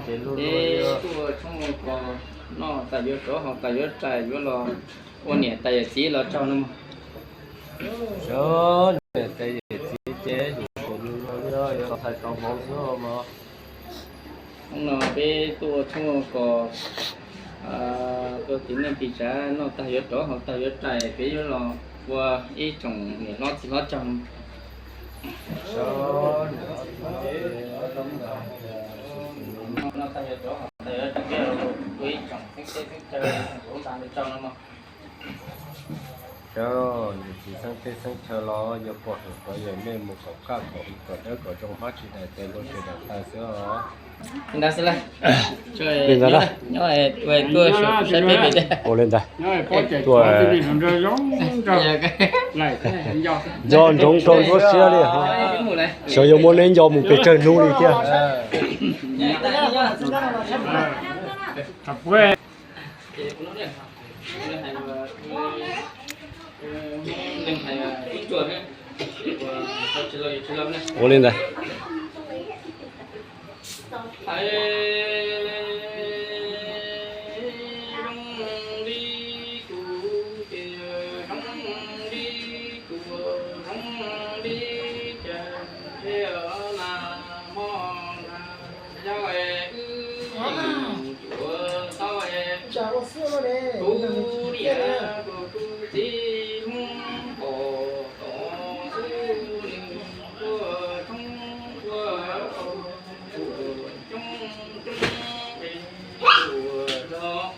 Ces peb tuaj ua tshoob ua kos noj tas yuav tsov haus tas yuav rais yuav los ua niam tais yawm txiv los tsaug no mog. Niam tais yawm txiv ces yus tus no yuav los hais tau hmoov xwb mog. Hnub no peb tuaj ua tshoob ua kos, tuaj tiv neej tiv tsav noj tag yuav tsov haus tag yuav rais peb yuav los ua ib tsoom niam hlob txiv hlob tsaug. Noj tag yuav tsov haus tag yuav rais peb ua ib tsoom xeeb teb xeeb chaw, ua tag yuav tsaug no mog. Yawm txiv xeeb teb xeeb chaw los yog pom hwm qhov yawm mej mus kom kaj kom hwm kom dawb kom zoo hmab tsis dais tes npoo tsis dais taw xwb os. Li ntawd xwb lauj. Li ntawd na. Nyob tuaj saib peb pem teb. Ua li ntawd. Tuaj nco ntsoov rau nruab siab li. Xyov yuav muab neb nco mus pes tsawg hnub li thiab. Ua li ntawd. Hais zoo li kuv ces zoo li kuv, zoo li cas thiaj na hmo na yog wb cuav tau kuv niam kuv kuv txiv Hmoob pom tau xwb nws ua tshoob ua kos ua coob coob es ua los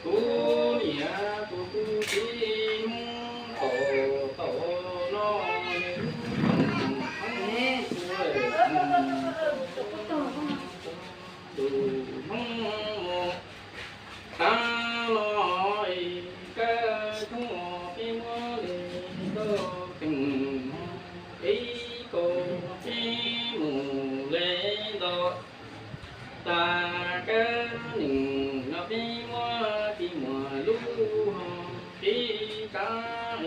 kuv niam kuv kuv txiv Hmoob pom tau no nws ua tshoob ua kos tus Hmoob mus. Tav no es kab tshoob peb muab li tau teem, ib kaum peb mus li ntau. Tav kab nees no peb muab tis muag lub hau, peb tav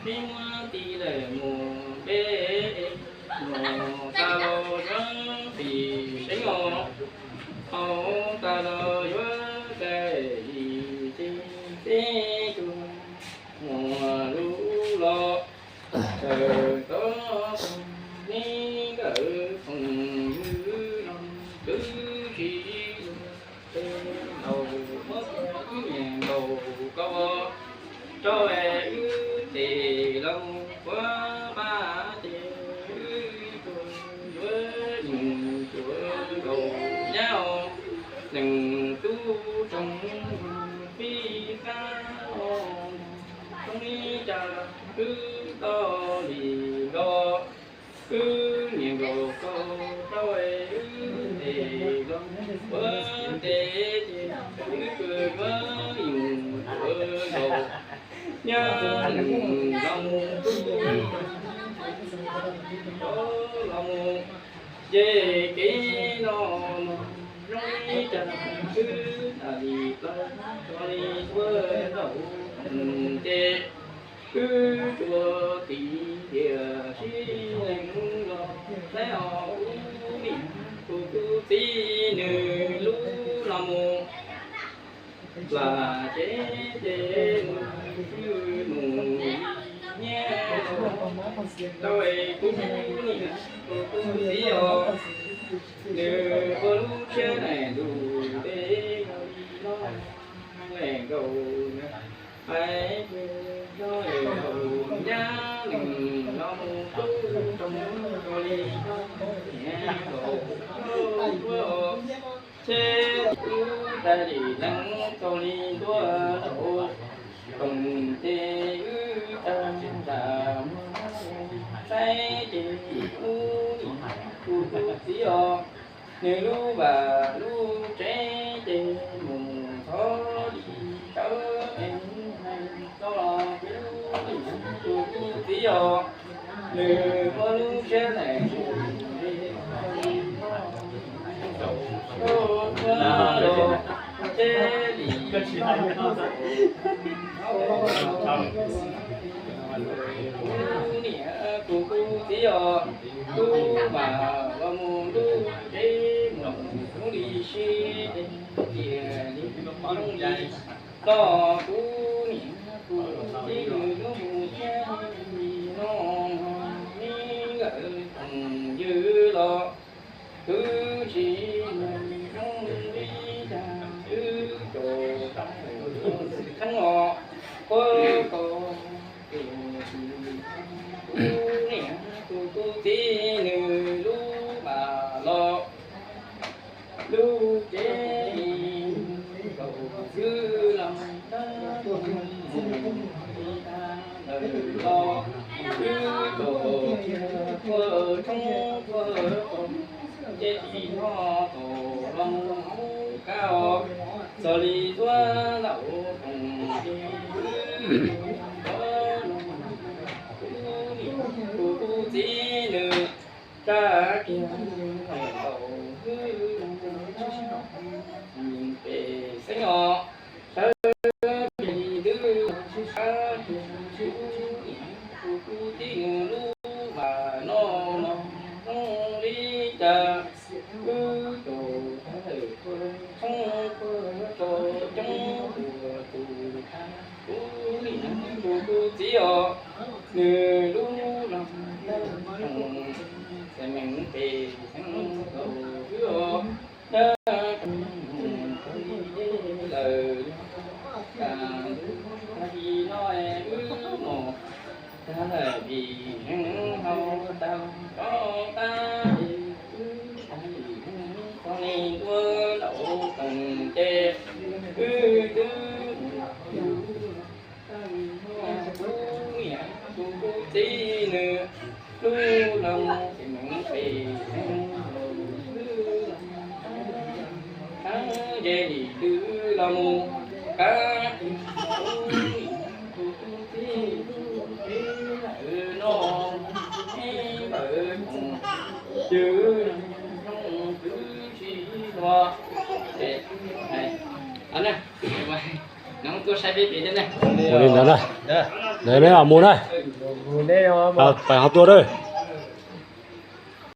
peb muab tis lawm mus npe, mus tas los yuav pim seev os, haus tas los yuav daim lis tsev teb tug muag lub los. Sawv tau neb nkawm phooj ywg los twb tsis luag, ces laus muab wb niam nkaus koj rau es wb tes los mus puag pab ces wb tuaj yuav neeg tuaj nkaus nyab os, neeg tub tsoom fij qab os, tsoom li cas wb tau li nkaus. Wb niam nkaus koj rau es wb tes los puag tes ces wb tuaj yuav neeg tuaj nkaus nyab, neeg los mus tub tsoom los mus. Ces kev no no zoo li cas wb tas li plaub tso li tuaj nkaus ces wb tsuas tiv tiam sib lees los saib os, kuv niam kuv kuv txiv nws lub los mus. Plam tsev ces mus swb mus nyiab rau es kuv niam kuv kuv txiv os, nws ua lub siab neeg ntuj ntev no li no, neeg nkaus hais nyob es haus nyab neeg los mus tub tsoom rau li no, niam nkaus tuaj seb wb tais li leej tau li ntuj laus, koom ces wb tag nram saib ces kuv niam kuv kuv txiv os, nws lub vaj lub tsev ces mus thov li tawv es hais txog kuv niam kuv kuv txiv os, nws ua lub siab neeg ntuj ntev no li no, seb li kuv niam kuv kuv txiv os, kuv mam los mus ntuj tsev mus Los kuv niam kuv txiv nws lub mus thiab li no, neb nkawd koom ywg los twb tsis zoo li cas, twb tso tau xwm txheeb os, puab ko kuv niam kuv txiv nws lub npam los lub tsev kaum xwb los tab mus li tag lawm los twb kaum kiag puag tshoob puag kaum, ntsej tsis noj kaum los mus hauv kab os, txog li tuab laus koom ces wb kuv niam kuv txiv nws rab kiag nkaus wb pem xeeb os, sawv li twb sab kiag kuv niam kuv txiv nws lub npam no los zoo li cas, wb kaum tawm puag tshoob puag tso coob puag tus, kuv niam kuv txiv os, nws lub los tawm txais meem pem xeeb kaum wb os, dab lawm li no wb mus tag lawm vim heev hau tag rov qab wb tag li heev txog li tuab laus koom ces wb twb kuv niam kuv txiv nws lub los ces meem pem heev, thaab ntsej li twb los mus kab kuv niam kuv txiv lub tsev lawm no, ib ntawd koom ywg zoo twb tsis luag. Mus li ntawd na, mus na. Pais ho tuaj na.